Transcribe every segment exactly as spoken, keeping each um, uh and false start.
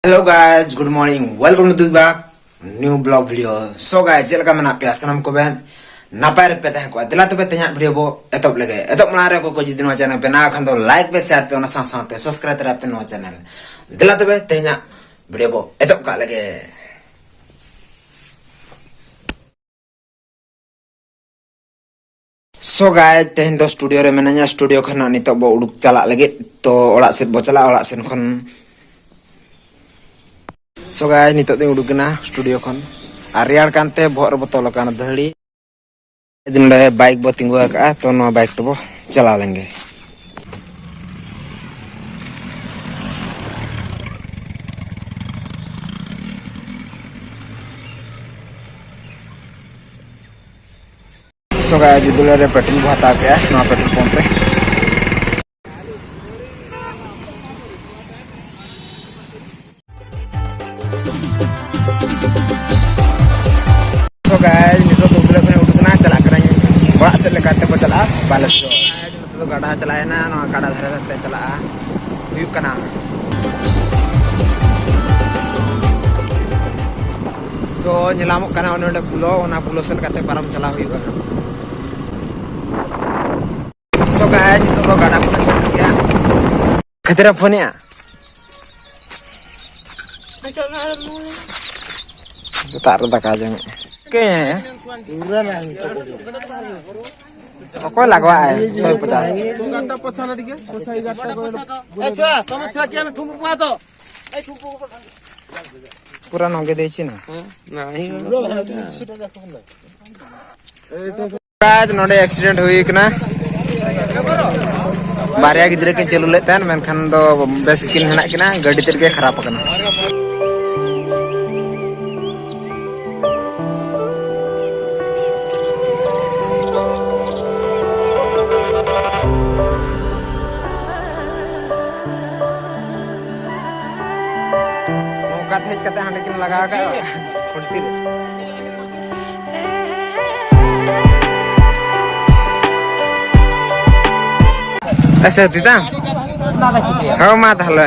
Hello guys, good morning, welcome to back new blog video. So guys, ᱪᱮᱫ ᱞᱮᱠᱟ ᱢᱮᱱᱟᱜ ᱯᱮᱭᱟ ᱥᱟᱱᱟᱢ ᱠᱚᱵᱮᱱ? ᱱᱟᱯᱟᱭ ᱨᱮᱯᱮ ᱛᱟᱦᱮᱸ ᱠᱚᱜᱼᱟ᱾ ᱫᱮᱞᱟ ᱛᱚᱵᱮ ᱛᱮᱦᱮᱧᱟᱜ ᱵᱷᱤᱰᱤᱭᱳ ᱵᱚ ᱮᱛᱚᱦᱚᱵ ᱞᱮᱜᱮ᱾ ᱮᱛᱚᱦᱚᱵ ᱢᱟᱲᱟᱝ ᱨᱮ ᱚᱠᱚᱭ ᱠᱚ ᱡᱩᱫᱤ ᱱᱚᱣᱟ ᱪᱮᱱᱮᱞ ᱯᱮ ᱱᱟᱣᱟ ᱠᱷᱟᱱ ᱫᱚ ᱞᱟᱭᱤᱠ ᱯᱮ, ᱥᱮᱭᱟᱨ ᱯᱮ, ᱚᱱᱟ ᱥᱟᱶ ᱥᱟᱶᱛᱮ ᱥᱟᱵᱥᱠᱨᱟᱭᱤᱵ ᱛᱟᱨᱟᱭ ᱯᱮ ᱱᱚᱣᱟ ᱪᱮᱱᱮᱞ᱾ ᱫᱮᱞᱟ ᱛᱚᱵᱮ ᱛᱮᱦᱮᱧᱟᱜ ᱵᱷᱤᱰᱤᱭᱳ ᱵᱚ ᱮᱛᱚᱦᱚᱵ ᱠᱟᱜ ᱞᱮᱜᱮ᱾ So guys, ᱛᱮᱦᱮᱧ ᱫᱚ ᱥᱴᱩᱰᱤᱭᱳ ᱨᱮ ᱢᱮᱱᱟᱧᱟ᱾ ᱥᱴᱩᱰᱤᱭᱳ ᱠᱷᱚᱱᱟᱜ ᱱᱤᱛᱚᱜ ᱵᱚ ᱩᱰᱩᱠ ᱪᱟᱞᱟᱜ ᱞᱟᱹᱜᱤᱫ᱾ ᱛᱚ ᱚᱲᱟᱜ ᱥᱮᱫ ᱵᱚ ᱪᱟᱞᱟᱜᱼᱟ, ᱚᱲᱟᱜ ᱥᱮᱫ ᱠᱷᱚᱱ᱾ So guys, ᱱᱤᱛᱚᱜ ᱫᱚᱧ ᱩᱰᱩᱠ ᱮᱱᱟ ᱥᱴᱩᱰᱤᱭᱳ ᱠᱷᱚᱱ᱾ ᱟᱨ ᱨᱮᱭᱟᱲ ᱠᱟᱱᱛᱮ ᱵᱚᱦᱚᱜ ᱨᱮᱵᱚ ᱛᱚᱞ ᱟᱠᱟᱱᱟ ᱫᱟᱹᱦᱲᱤ᱾ ᱱᱚᱰᱮ ᱵᱟᱭᱤᱠ ᱵᱚ ᱛᱤᱸᱜᱩ ᱟᱠᱟᱫᱼᱟ, ᱛᱚ ᱱᱚᱣᱟ ᱵᱟᱭᱤᱠ ᱛᱮᱵᱚ ᱪᱟᱞᱟᱣ ᱞᱮᱱ ᱜᱮ᱾ So guys, ᱡᱩᱫᱩᱞᱟ ᱨᱮ ᱯᱮᱴᱨᱳᱞ ᱵᱚ ᱦᱟᱛᱟᱣ ᱠᱮᱜᱼᱟ ᱱᱚᱣᱟ ᱯᱮᱴᱨᱳᱞ ᱯᱟᱢᱯ ᱨᱮ᱾ So guys, ᱱᱤᱛᱚᱜ ᱫᱚ ᱡᱩᱫᱩᱞᱟ ᱠᱷᱚᱱ ᱩᱰᱩᱠ ᱮᱱᱟ, ᱪᱟᱞᱟᱜ ᱠᱟᱹᱱᱟᱹᱧ ᱚᱲᱟᱜ ᱥᱮᱫ ᱞᱮᱠᱟᱛᱮ ᱵᱚ ᱪᱟᱞᱟᱜᱼᱟ ᱵᱟᱞᱮᱥᱚᱨ᱾ ᱱᱤᱛᱚᱜ ᱫᱚ ᱜᱟᱰᱟ ᱪᱟᱞᱟᱣᱮᱱᱟ, ᱱᱚᱣᱟ ᱜᱟᱰᱟ ᱫᱷᱟᱨᱮ ᱫᱷᱟᱨᱮ ᱛᱮ ᱪᱟᱞᱟᱜᱼᱟ ᱦᱩᱭᱩᱜ ᱠᱟᱱᱟ᱾ So ᱧᱮᱞᱟᱢᱚᱜ ᱠᱟᱱᱟ ᱚᱱᱮ ᱚᱸᱰᱮ ᱯᱩᱞᱚ, ᱚᱱᱟ ᱯᱩᱞᱚ ᱥᱮᱫ ᱠᱟᱛᱮ ᱯᱟᱨᱚᱢ ᱪᱟᱞᱟᱣ ᱦᱩᱭᱩᱜᱼᱟ᱾ So guys, ᱱᱤᱛᱚᱜ ᱫᱚ ᱜᱟᱰᱟ ᱠᱷᱚᱱ ᱥᱮᱴᱮᱨ ᱠᱮᱜᱼᱟ᱾ ᱠᱷᱟᱹᱛᱤᱨ ᱮ ᱯᱷᱳᱱᱮᱜᱼᱟ᱾ ᱥᱮᱛᱟᱜ ᱨᱮ ᱫᱟᱠᱟ ᱡᱚᱢᱮᱜᱼᱟ᱾ ᱚᱠᱚᱭ ᱞᱟᱜᱟᱣᱟᱜᱼᱟᱭ ᱥᱚᱭ ᱯᱚᱪᱟᱥ? ᱯᱩᱨᱟ ᱱᱚᱜᱮ ᱫᱮᱭᱪᱷᱤᱱᱟ᱾ ᱱᱚᱰᱮ ᱮᱠᱥᱤᱰᱮᱱᱴ ᱦᱩᱭ ᱠᱟᱱᱟ᱾ ᱵᱟᱨᱭᱟ ᱜᱤᱫᱽᱨᱟᱹ ᱠᱤᱱ ᱪᱟᱹᱞᱩ ᱞᱮᱫ ᱛᱟᱦᱮᱸᱱ, ᱢᱮᱱᱠᱷᱟᱱ ᱫᱚ ᱵᱮᱥ ᱜᱮᱠᱤᱱ ᱢᱮᱱᱟᱜ ᱠᱤᱱᱟ, ᱜᱟᱹᱰᱤ ᱛᱮᱫ ᱜᱮ ᱠᱷᱟᱨᱟᱯ ᱟᱠᱟᱱᱟ᱾ ᱱᱚᱝᱠᱟ ᱛᱮ ᱦᱮᱡ ᱠᱟᱛᱮ ᱦᱟᱸᱰᱮ ᱠᱤᱱ ᱞᱟᱜᱟᱣ ᱟᱠᱟᱫ ᱠᱷᱩᱱᱴᱤ ᱨᱮ᱾ ᱟᱪᱪᱷᱟ, ᱫᱤᱫᱟ᱾ ᱦᱳᱭ, ᱢᱟ ᱛᱟᱦᱞᱮ᱾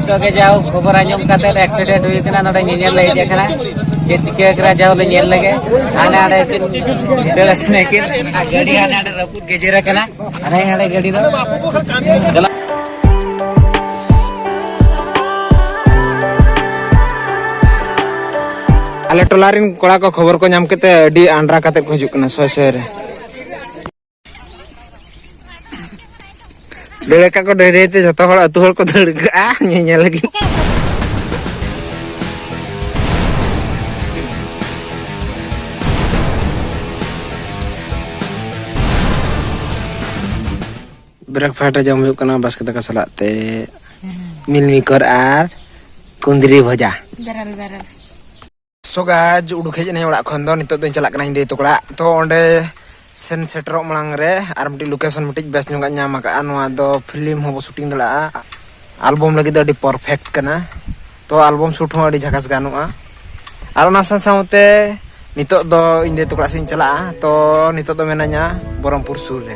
ᱱᱤᱛᱚᱜ ᱜᱮ ᱡᱟᱣ ᱠᱷᱚᱵᱚᱨ ᱟᱸᱡᱚᱢ ᱠᱟᱛᱮ accident ᱦᱩᱭ ᱠᱟᱱᱟ, ᱱᱚᱰᱮ ᱧᱮᱧᱮᱞ ᱞᱮ ᱦᱮᱡ ᱟᱠᱟᱱᱟ᱾ ᱪᱮᱫ ᱪᱤᱠᱟᱹ ᱟᱠᱟᱱᱟ ᱡᱟᱣ ᱞᱮ ᱧᱮᱞ ᱞᱮᱜᱮ᱾ ᱦᱟᱱᱮ ᱦᱟᱸᱰᱮ ᱠᱤᱱ ᱫᱟᱹᱲ ᱟᱠᱟᱱᱟ ᱠᱤᱱ, ᱟᱨ ᱜᱟᱹᱰᱤ ᱦᱟᱱᱮ ᱦᱟᱸᱰᱮ ᱨᱟᱹᱯᱩᱫ ᱜᱮᱡᱮᱨ ᱟᱠᱟᱱᱟ᱾ ᱦᱟᱱᱮ ᱦᱟᱸᱰᱮ ᱜᱟᱹᱰᱤ ᱫᱚ᱾ ᱟᱞᱮ ᱴᱚᱞᱟ ᱨᱮᱱ ᱠᱚᱲᱟ ᱠᱚ ᱠᱷᱚᱵᱚᱨ ᱠᱚ ᱧᱟᱢ ᱠᱟᱛᱮ ᱟᱹᱰᱤ ᱟᱱᱰᱨᱟ ᱠᱟᱛᱮ ᱠᱚ ᱦᱤᱡᱩᱜ ᱠᱟᱱᱟ ᱥᱚᱭ ᱥᱚᱭ ᱨᱮ᱾ ᱫᱟᱹᱲ ᱟᱠᱟᱫ ᱠᱚ ᱰᱷᱮᱨ ᱰᱷᱮᱨ ᱛᱮ ᱡᱚᱛᱚ ᱦᱚᱲ, ᱟᱹᱛᱩ ᱦᱚᱲ ᱠᱚ ᱫᱟᱹᱲ ᱠᱟᱜᱼᱟ ᱧᱮᱧᱮᱞ ᱞᱟᱹᱜᱤᱫ᱾ ᱵᱨᱮᱠᱯᱷᱟᱥᱴ ᱨᱮ ᱡᱚᱢ ᱦᱩᱭᱩᱜ ᱠᱟᱱᱟ ᱵᱟᱥᱠᱮ ᱫᱟᱠᱟ ᱥᱟᱞᱟᱜ ᱛᱮ ᱢᱤᱞ ᱢᱤᱠᱚᱨ ᱟᱨ ᱠᱩᱸᱫᱽᱨᱤ ᱵᱷᱚᱡᱟ᱾ ᱵᱮᱨᱮᱞ ᱵᱮᱨᱮᱞ᱾ ᱥᱳ ᱜᱟᱭᱡ, ᱩᱰᱩᱠ ᱦᱮᱡ ᱮᱱᱟᱹᱧ ᱚᱲᱟᱜ ᱠᱷᱚᱱ ᱫᱚ᱾ ᱱᱤᱛᱚᱜ ᱫᱚᱧ ᱪᱟᱞᱟᱜ ᱠᱟᱱᱟ ᱤᱧ ᱫᱟᱹᱭ ᱛᱟᱠᱚ ᱚᱲᱟᱜ᱾ ᱛᱚ ᱚᱸᱰᱮ ᱥᱮᱱ ᱥᱮᱴᱮᱨᱚᱜ ᱢᱟᱲᱟᱝ ᱨᱮ ᱟᱨ ᱢᱤᱫᱴᱤᱡ ᱞᱳᱠᱮᱥᱚᱱ ᱢᱤᱫᱴᱤᱡ ᱵᱮᱥ ᱧᱚᱜᱟᱜ ᱧᱟᱢ ᱟᱠᱟᱫᱼᱟ᱾ ᱱᱚᱣᱟ ᱫᱚ ᱯᱷᱤᱞᱢ ᱦᱚᱸᱵᱚ ᱥᱩᱴᱤᱝ ᱫᱟᱲᱮᱭᱟᱜᱼᱟ, ᱟᱞᱵᱚᱢ ᱞᱟᱹᱜᱤᱫ ᱫᱚ ᱟᱹᱰᱤ ᱯᱟᱨᱯᱷᱮᱠᱴ ᱠᱟᱱᱟ᱾ ᱛᱚ ᱟᱞᱵᱚᱢ ᱥᱩᱴ ᱦᱚᱸ ᱟᱹᱰᱤ ᱡᱷᱟᱠᱟᱥ ᱜᱟᱱᱚᱜᱼᱟ᱾ ᱟᱨ ᱚᱱᱟ ᱥᱟᱶ ᱥᱟᱶᱛᱮ ᱱᱤᱛᱚᱜ ᱫᱚ ᱤᱧ ᱫᱟᱹᱭ ᱛᱟᱠᱚ ᱚᱲᱟᱜ ᱥᱮᱫ ᱤᱧ ᱪᱟᱞᱟᱜᱼᱟ᱾ ᱛᱚ ᱱᱤᱛᱚᱜ ᱫᱚ ᱢᱮᱱᱟᱧᱟ ᱵᱚᱨᱚᱢᱯᱩᱨ ᱥᱩᱨ ᱨᱮ᱾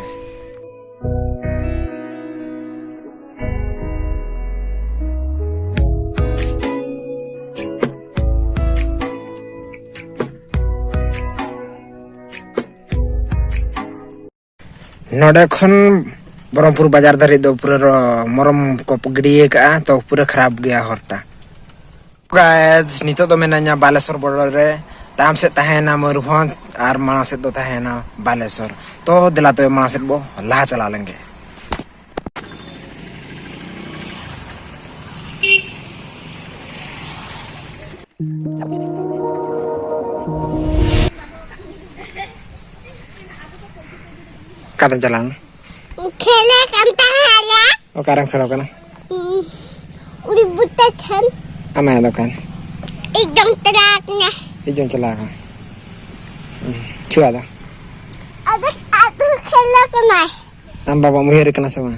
ᱱᱚᱰᱮ ᱠᱷᱚᱱ ᱵᱚᱨᱚᱢᱯᱩᱨ ᱵᱟᱡᱟᱨ ᱫᱷᱟᱹᱨᱤᱡ ᱫᱚ ᱯᱩᱨᱟᱹ ᱨᱚ-, ᱢᱚᱨᱚᱢ ᱠᱚ ᱜᱤᱰᱤᱭᱟᱹ ᱠᱟᱜᱼᱟ, ᱛᱚ ᱯᱩᱨᱟᱹ ᱠᱷᱟᱨᱟᱯ ᱜᱮᱭᱟ ᱦᱚᱨᱴᱟ᱾ ᱜᱟᱭᱡ, ᱱᱤᱛᱚᱜ ᱫᱚ ᱢᱮᱱᱟᱹᱧᱟ ᱵᱟᱞᱮᱥᱚᱨ ᱵᱚᱰᱚᱨ ᱨᱮ, ᱛᱟᱭᱚᱢ ᱥᱮᱫ ᱛᱟᱦᱮᱸᱭᱮᱱᱟ ᱢᱚᱭᱩᱨᱵᱷᱚᱸᱡᱽ ᱟᱨ ᱢᱟᱲᱟᱝ ᱥᱮᱫ ᱫᱚ ᱛᱟᱦᱮᱸᱭᱮᱱᱟ ᱵᱟᱞᱮᱥᱚᱨ᱾ ᱛᱚ ᱫᱮᱞᱟ ᱛᱚᱵᱮ ᱢᱟᱲᱟᱝ ᱥᱮᱫ ᱵᱚ ᱞᱟᱦᱟ ᱪᱟᱞᱟᱣ ᱞᱮᱱ ᱜᱮ᱾ ᱚᱠᱟᱛᱮᱢ ᱪᱟᱞᱟᱣ ᱞᱮᱱᱟ? ᱠᱷᱮᱞᱮ ᱠᱟᱱ ᱛᱟᱦᱮᱸ ᱟᱞᱮ᱾ ᱚᱠᱟᱨᱮᱢ ᱠᱷᱮᱞᱚᱜ ᱠᱟᱱᱟ? ᱩᱸ, ᱩᱲᱤ ᱵᱩᱴᱟᱹ ᱴᱷᱮᱱ᱾ ᱟᱢᱟᱭ ᱫᱚᱠᱟᱱ? ᱤᱧ ᱫᱚᱧ ᱪᱟᱞᱟᱣ ᱠᱟᱱᱟ᱾ ᱤᱧ ᱫᱚᱧ ᱪᱟᱞᱟᱣ ᱠᱟᱱᱟ᱾ ᱦᱩᱸ, ᱪᱷᱩᱣᱟ ᱫᱚ? ᱟᱫᱚ, ᱟᱫᱚ ᱠᱷᱮᱞᱚᱜ ᱠᱟᱱᱟᱭ᱾ ᱟᱢ ᱵᱟᱵᱟᱢ ᱩᱭᱦᱟᱹᱨᱮ ᱠᱟᱱᱟ ᱥᱮ ᱵᱟᱝ?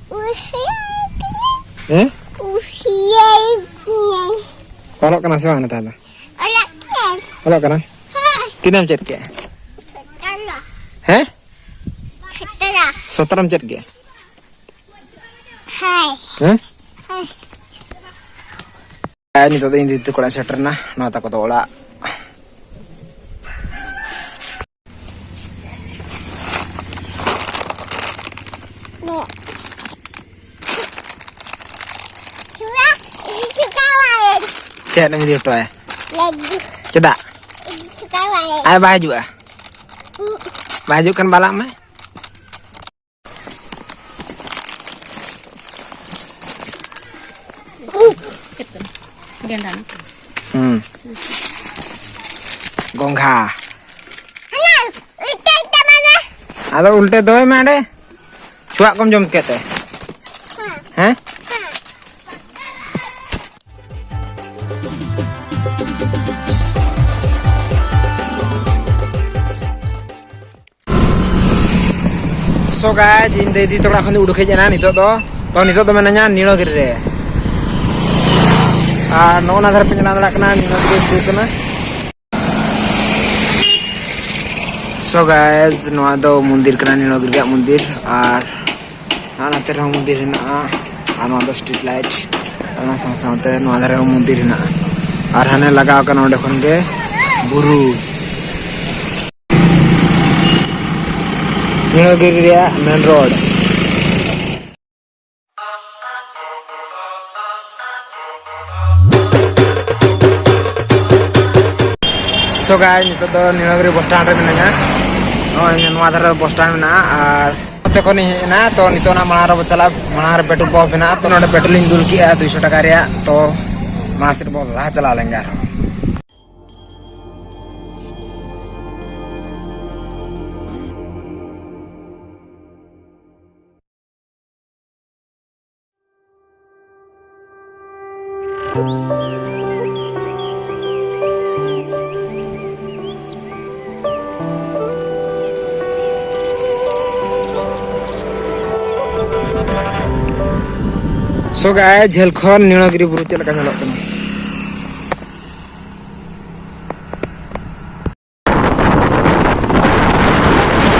ᱩᱭᱦᱟᱹᱨ ᱠᱟᱹᱱᱟᱹᱧ᱾ ᱦᱮᱸ? ᱩᱭᱦᱟᱹᱨ ᱠᱟᱹᱱᱟᱹᱧ᱾ ᱚᱞᱚᱜ ᱠᱟᱱᱟ ᱥᱮ ᱵᱟᱝ ᱱᱮᱛᱟᱨ ᱫᱚ? ᱚᱞᱚᱜ ᱠᱟᱹᱱᱟᱹᱧ᱾ ᱚᱞᱚᱜ ᱠᱟᱱᱟ? ᱦᱮᱸ᱾ ᱛᱤᱱᱟᱹᱜ ᱮᱢ ᱪᱮᱫ ᱠᱮᱜᱼᱟ? ᱥᱚᱛᱨᱚ᱾ ᱦᱮᱸ? ᱥᱚᱛᱨᱚ᱾ ᱥᱚᱛᱨᱚᱢ ᱪᱮᱫ ᱠᱮᱜᱼᱟ? ᱦᱮᱸ᱾ ᱦᱮᱸ? ᱦᱮᱸ᱾ ᱟᱨ ᱱᱤᱛᱚᱜ ᱫᱚ ᱤᱧ ᱫᱤᱫᱤ ᱛᱟᱠᱚ ᱚᱲᱟᱜ ᱥᱮᱴᱮᱨ ᱮᱱᱟ, ᱱᱚᱣᱟ ᱛᱟᱠᱚ ᱫᱚ ᱚᱲᱟᱜ᱾ ᱪᱮᱫ ᱮᱢ ᱤᱫᱤ ᱦᱚᱴᱚ ᱟᱭᱟ? ᱪᱮᱫᱟᱜ? ᱟᱡ ᱵᱟᱭ ᱦᱤᱡᱩᱜᱼᱟ? ᱵᱟᱭ ᱦᱤᱡᱩᱜ ᱠᱷᱟᱱ ᱵᱟᱞᱟᱜ ᱢᱮ᱾ ᱦᱩᱸ᱾ ᱜᱚᱝᱜᱷᱟ᱾ ᱟᱫᱚ ᱩᱞᱴᱟᱹ ᱫᱚᱦᱚᱭ ᱢᱮ ᱚᱸᱰᱮ᱾ ᱪᱩᱣᱟᱜ ᱠᱚᱢ ᱡᱚᱢ ᱠᱮᱫ ᱛᱮ? ᱦᱮᱸ? So guys, ᱤᱧ ᱫᱤᱫᱤ ᱛᱟᱠᱚ ᱚᱲᱟᱜ ᱠᱷᱚᱱ ᱫᱚ ᱩᱰᱩᱠ ᱦᱮᱡ ᱮᱱᱟ ᱱᱤᱛᱚᱜ ᱫᱚ᱾ ᱛᱚ ᱱᱤᱛᱚᱜ ᱫᱚ ᱢᱮᱱᱟᱧᱟ ᱱᱤᱲᱚᱜᱤᱨᱤ ᱨᱮ᱾ ᱟᱨ ᱱᱚᱜᱼᱚ ᱱᱟ ᱫᱷᱟᱨᱮ ᱯᱮ ᱧᱮᱞ ᱫᱟᱲᱮᱭᱟᱜ ᱠᱟᱱᱟ, ᱱᱤᱲᱚᱜᱤᱨᱤ ᱵᱩᱨᱩ ᱠᱟᱱᱟ᱾ So guys, ᱱᱚᱣᱟ ᱫᱚ ᱢᱚᱱᱫᱤᱨ ᱠᱟᱱᱟ, ᱱᱤᱲᱚᱜᱤᱨᱤ ᱨᱮᱭᱟᱜ ᱢᱚᱱᱫᱤᱨ᱾ ᱟᱨ ᱟᱨ ᱱᱚᱛᱮ ᱨᱮᱦᱚᱸ ᱢᱚᱱᱫᱤᱨ ᱦᱮᱱᱟᱜᱼᱟ᱾ ᱟᱨ ᱱᱚᱣᱟ ᱫᱚ street light᱾ ᱚᱱᱟ ᱥᱟᱶ ᱥᱟᱶᱛᱮ ᱱᱚᱣᱟ ᱫᱷᱟᱨᱮ ᱦᱚᱸ ᱢᱚᱱᱫᱤᱨ ᱦᱮᱱᱟᱜᱼᱟ᱾ ᱟᱨ ᱦᱟᱱᱮ ᱞᱟᱜᱟᱣ ᱠᱟᱱᱟ ᱚᱸᱰᱮ ᱠᱷᱚᱱ ᱜᱮ ᱵᱩᱨᱩ᱾ ᱱᱤᱲᱚᱜᱤᱨᱤ ᱨᱮᱭᱟᱜ main road᱾ So guys, ᱱᱤᱛᱚᱜ ᱫᱚ ᱱᱤᱲᱚᱜᱤᱨᱤ bus stand ᱨᱮ ᱢᱤᱱᱟᱹᱧᱟ᱾ ᱱᱚᱜᱼᱚᱭ ᱱᱚᱣᱟ ᱫᱷᱟᱨᱮ bus stand ᱢᱮᱱᱟᱜᱼᱟ᱾ ᱟᱨ ᱱᱚᱛᱮ ᱠᱷᱚᱱᱤᱧ ᱦᱮᱡ ᱮᱱᱟ, ᱛᱚ ᱱᱤᱛᱚᱜ ᱚᱱᱟ ᱢᱟᱲᱟᱝ ᱨᱮᱵᱚ ᱪᱟᱞᱟᱜᱼᱟ᱾ ᱢᱟᱲᱟᱝ ᱨᱮ petrol pump ᱦᱮᱱᱟᱜᱼᱟ, ᱛᱚ ᱱᱚᱰᱮ petrol ᱤᱧ ᱫᱩᱞ ᱠᱮᱜᱼᱟ ᱫᱩᱭᱥᱚ ᱴᱟᱠᱟ ᱨᱮᱭᱟᱜ᱾ ᱛᱚ ᱢᱟᱲᱟᱝ ᱥᱮᱫ ᱵᱚ ᱞᱟᱦᱟ ᱪᱟᱞᱟᱣ ᱞᱮᱱ ᱜᱮ ᱟᱨᱦᱚᱸ᱾ So guys, ᱡᱷᱟᱹᱞ ᱠᱷᱚᱱ ᱱᱤᱲᱚᱜᱤᱨᱤ ᱵᱩᱨᱩ ᱪᱮᱫ ᱞᱮᱠᱟ ᱧᱮᱞᱚᱜ ᱠᱟᱱᱟ?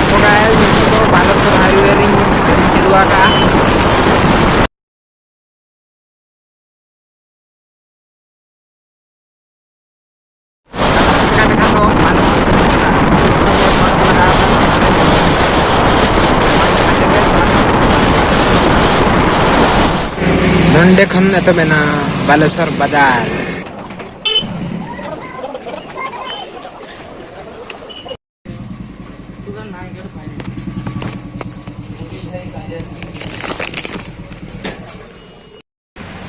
So guys, ᱱᱤᱛᱚᱜ ᱫᱚ ᱵᱟᱞᱮᱥᱚᱨ highway ᱨᱤᱧ ᱜᱟᱹᱰᱤᱧ ᱪᱟᱹᱞᱩ ᱟᱠᱟᱫᱼᱟ᱾ ᱚᱸᱰᱮ ᱠᱷᱚᱱ ᱮᱛᱚᱦᱚᱵ ᱮᱱᱟ ᱵᱟᱞᱮᱥᱚᱨ ᱵᱟᱡᱟᱨ᱾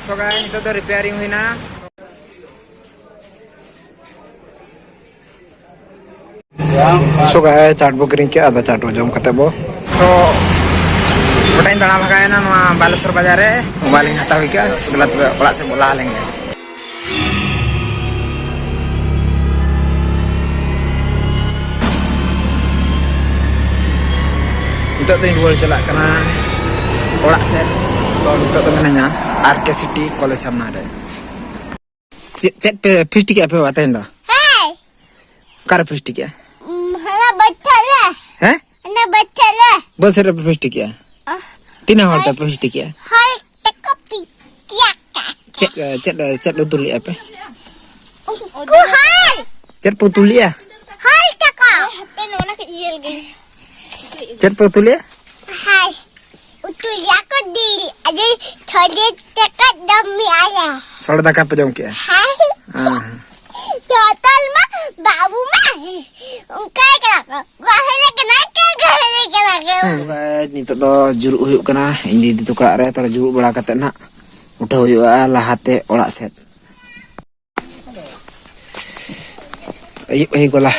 So guys, ᱱᱤᱛᱚᱜ ᱫᱚ ᱨᱤᱯᱮᱭᱟᱨᱤᱝ ᱦᱩᱭᱱᱟ᱾ So guys, ᱪᱟᱴ ᱵᱚ ᱠᱤᱨᱤᱧ ᱠᱮᱜᱼᱟ, ᱟᱫᱚ ᱪᱟᱴ ᱵᱚ ᱡᱚᱢ ᱠᱟᱛᱮ ᱵᱚ, ᱛᱚ ᱜᱚᱴᱟᱧ ᱫᱟᱬᱟ ᱵᱷᱟᱜᱟᱣᱮᱱᱟ ᱱᱚᱣᱟ ᱵᱟᱞᱮᱥᱚᱨ ᱵᱟᱡᱟᱨ ᱨᱮ᱾ ᱢᱳᱵᱟᱭᱤᱞ ᱤᱧ ᱦᱟᱛᱟᱣ ᱦᱩᱭ ᱠᱮᱜᱼᱟ, ᱫᱮᱞᱟ ᱛᱚᱵᱮ ᱚᱲᱟᱜ ᱥᱮᱫ ᱵᱚ ᱞᱟᱦᱟ ᱞᱮᱱ ᱜᱮ᱾ ᱱᱤᱛᱚᱜ ᱫᱚᱧ ᱨᱩᱣᱟᱹᱲ ᱪᱟᱞᱟᱜ ᱠᱟᱱᱟ ᱚᱲᱟᱜ ᱥᱮᱫ᱾ ᱛᱚ ᱱᱤᱛᱚᱜ ᱫᱚ ᱢᱤᱱᱟᱹᱧᱟ ᱟᱨ ᱠᱮ ᱥᱤᱴᱤ ᱠᱚᱞᱮᱡᱽ ᱥᱟᱢᱱᱟ ᱨᱮ᱾ ᱪᱮᱫ, ᱪᱮᱫ ᱯᱮ ᱯᱷᱤᱥᱴᱤ ᱠᱮᱜᱼᱟ ᱯᱮ ᱵᱟᱵᱟ ᱛᱮᱦᱮᱧ ᱫᱚ? ᱦᱮᱸ᱾ ᱚᱠᱟᱨᱮ ᱯᱷᱤᱥᱴᱤ ᱠᱮᱜᱼᱟ? ᱩᱢ, ᱦᱟᱱᱟ ᱵᱟᱹᱫᱽ ᱴᱷᱮᱡ ᱨᱮ᱾ ᱦᱮᱸ? ᱦᱟᱱᱟ ᱵᱟᱹᱫᱽ ᱴᱷᱮᱡ ᱨᱮ᱾ ᱵᱟᱹᱫᱽ ᱥᱮᱫ ᱨᱮᱯᱮ ᱯᱷᱤᱥᱴᱤ ᱠᱮᱜᱼᱟ? ᱚ᱾ ᱛᱤᱱᱟᱹᱜ ᱦᱚᱲ ᱛᱮ ᱯᱮ ᱯᱷᱤᱥᱴᱤ ᱠᱮᱜᱼᱟ? ᱦᱚᱲ ᱛᱮᱠᱚ ᱯᱤ-, ᱯᱤᱭᱟ ᱠᱟ᱾ ᱪᱮᱫ, ᱪᱮᱫ, ᱪᱮᱫ ᱩᱛᱩ ᱞᱮᱜᱼᱟ ᱯᱮ? ᱩᱱᱠᱩ ᱦᱚᱲ᱾ ᱪᱮᱫ ᱯᱮ ᱩᱛᱩ ᱞᱮᱜᱼᱟ? ᱦᱚᱲ ᱛᱮᱠᱚ᱾ ᱦᱟᱯᱮ ᱱᱚᱣᱟ ᱠᱚ ᱤᱭᱟᱹ ᱞᱮᱜᱮ᱾ ᱪᱮᱫ ᱯᱮ ᱩᱛᱩ ᱞᱮᱜᱼᱟ? ᱦᱟᱭ᱾ ᱩᱛᱩ ᱞᱮᱜᱼᱟ ᱠᱚ ᱰᱤᱞ, ᱟᱫᱚ ᱥᱚᱲᱮ ᱫᱟᱠᱟ ᱫᱚᱢ ᱢᱮ ᱟᱞᱮ᱾ ᱥᱚᱲᱮ ᱫᱟᱠᱟ ᱯᱮ ᱡᱚᱢ ᱠᱮᱜᱼᱟ? ᱦᱮᱸ᱾ ᱦᱮᱸ᱾ ᱡᱚᱛᱚ ᱢᱟ ᱵᱟᱹᱵᱩ ᱢᱟ ᱚᱱᱠᱟ ᱠᱟᱱᱟ ᱠᱚ᱾ ᱜᱚᱦᱚᱲ ᱠᱟᱱᱟ ᱠᱚ, ᱜᱚᱦᱚᱲ ᱠᱟᱱᱟ ᱠᱚ᱾ ᱦᱮᱸ᱾ ᱱᱤᱛᱚᱜ ᱫᱚ ᱡᱩᱨᱩᱜ ᱦᱩᱭᱩᱜ ᱠᱟᱱᱟ ᱤᱧ ᱫᱤᱫᱤ ᱛᱟᱠᱚ ᱚᱲᱟᱜ ᱨᱮ᱾ ᱛᱟᱦᱞᱮ ᱡᱩᱨᱩᱜ ᱵᱟᱲᱟ ᱠᱟᱛᱮ ᱱᱟᱜ ᱩᱴᱷᱟᱹᱣ ᱦᱩᱭᱩᱜᱼᱟ ᱞᱟᱦᱟᱛᱮ ᱚᱲᱟᱜ ᱥᱮᱫ᱾ ᱟᱹᱭᱩᱵ ᱦᱩᱭ ᱜᱚᱞᱟ᱾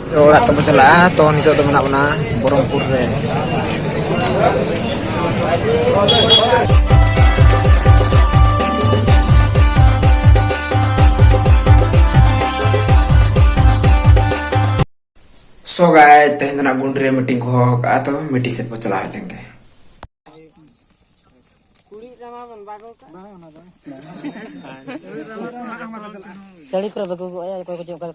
ᱛᱚ, ᱚᱲᱟᱜ ᱛᱮᱵᱚ ᱪᱟᱞᱟᱜᱼᱟ᱾ ᱛᱚ, ᱱᱤᱛᱚᱜ ᱫᱚ ᱢᱮᱱᱟᱜ ᱵᱚᱱᱟ ᱵᱚᱦᱚᱨᱚᱢᱯᱩᱨ ᱨᱮ᱾ So guys, ᱛᱮᱦᱮᱧ ᱫᱚ ᱱᱟᱜ ᱜᱩᱱᱰᱤ ᱨᱮ meeting ᱠᱚ ᱦᱚᱦᱚ ᱠᱟᱜᱼᱟ, ᱛᱚ meeting ᱥᱮᱫ ᱵᱚ ᱪᱟᱞᱟᱣ ᱦᱮᱡ ᱞᱮᱱ ᱜᱮ᱾ ᱥᱟᱹᱲᱤ ᱠᱚᱨᱮ ᱵᱟᱠᱚ ᱜᱚᱜ ᱟᱭᱟ, ᱚᱠᱚᱭ ᱠᱚ ᱪᱚ ᱚᱱᱠᱟ᱾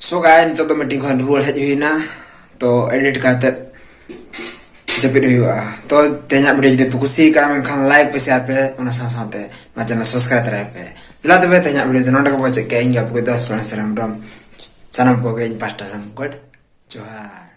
So guys, ᱱᱤᱛᱚᱜ ᱫᱚ meeting ᱠᱷᱚᱱ ᱨᱩᱣᱟᱹᱲ ᱦᱮᱡ ᱦᱩᱭᱱᱟ, ᱛᱚ edit ᱠᱟᱛᱮ ᱡᱟᱹᱯᱤᱫ ᱦᱩᱭᱩᱜᱼᱟ᱾ ᱛᱚ ᱛᱮᱦᱮᱧᱟᱜ video ᱡᱩᱫᱤ ᱯᱮ ᱠᱩᱥᱤ ᱠᱟᱜᱼᱟ, ᱢᱮᱱᱠᱷᱟᱱ like ᱯᱮ, share ᱯᱮ, ᱚᱱᱟ ᱥᱟᱶ ᱥᱟᱶᱛᱮ ᱱᱚᱣᱟ channel subscribe ᱛᱟᱨᱟᱭ ᱯᱮ᱾ ᱫᱮᱞᱟ ᱛᱚᱵᱮ ᱛᱮᱦᱮᱧᱟᱜ video ᱫᱚ ᱱᱚᱰᱮ ᱜᱮᱵᱚ ᱪᱮᱫ ᱠᱮᱜᱼᱟ᱾ ᱤᱧ ᱜᱮ ᱟᱯᱮ ᱠᱚ ᱫᱚᱥ ᱯᱟᱱᱟ ᱥᱟᱨᱟᱢ ᱰᱚᱢ᱾ ᱥᱟᱱᱟᱢ ᱠᱚᱜᱮ ᱤᱧ ᱯᱟᱦᱴᱟ ᱥᱮᱱ ᱠᱷᱚᱱ ᱡᱚᱦᱟᱨ᱾